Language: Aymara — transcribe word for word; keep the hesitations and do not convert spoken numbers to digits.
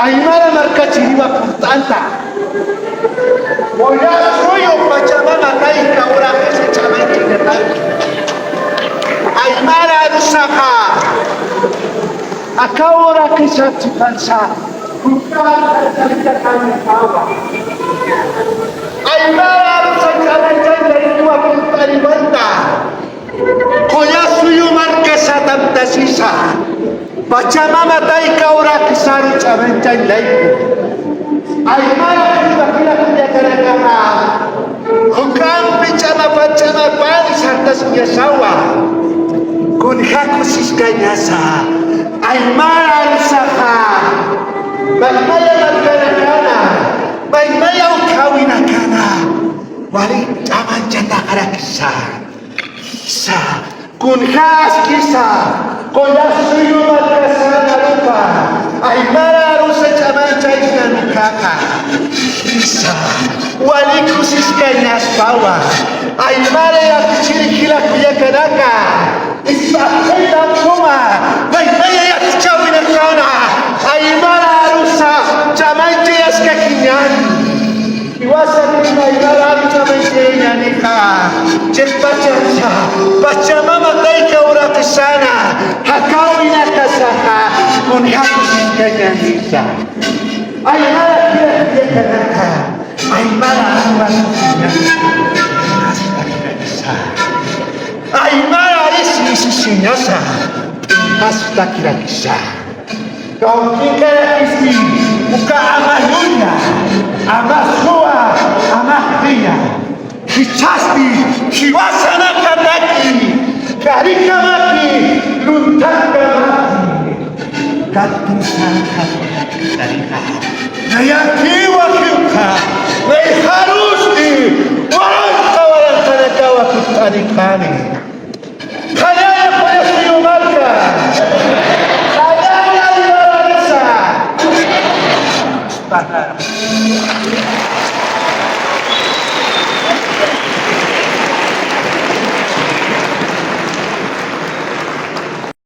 Aymara markachiriwa purt'anta. Qulla suyu Pachamama tayka uraqisa ch'amañchañataki. Aymara arusaxa aka uraqisa chiqansa. Aymara arusa ch'amañchañataki purt'ariwanta. Qulla suyu markasa tamtasisa. Pachamama tayka uraqisaru ch'amañchañ layku. Aymara qhipa jila kullakanakaxa juk'ampi ch'amapar ch'amapar sartasiñasawa. Kunja kusiskañasa. Aymara arusaxa maymaya markanakana, maymaya ukhawinakana wali ch'amañchataxarakisa. Jisa, kunjäskisa, qulla suyu markasan arupa, aymara arusa ch'amañchaysnan ukaxa. Jisa, wali kusiskañaspawa, aymara yatichiri jila kullakanaka, isp'aqtaytan suma, maymaya yatichäwinakana, aymara arusa ch'amañchayaskakiñäni. Jiwasax aymara arusa ch'amañchayañänixa, chiqpachansa, Pachamama tayka uraqisana, jakäwinakasaxa, kunja kusiskañänisa. Aymara jila kullakanaka, aymara arusa, aymara arisi sisiñasa, astakirakisa. Kawkinkarakisi uka ama yuya, ama suwa, ama qhiya. Jichhasti jiwasanakataki, karikamaki, luntakamaki. Katun sarxatakitarixa. Nayakiwa jiwkha, nayxarusti, waranqa waranqanakawa kutt'arikani.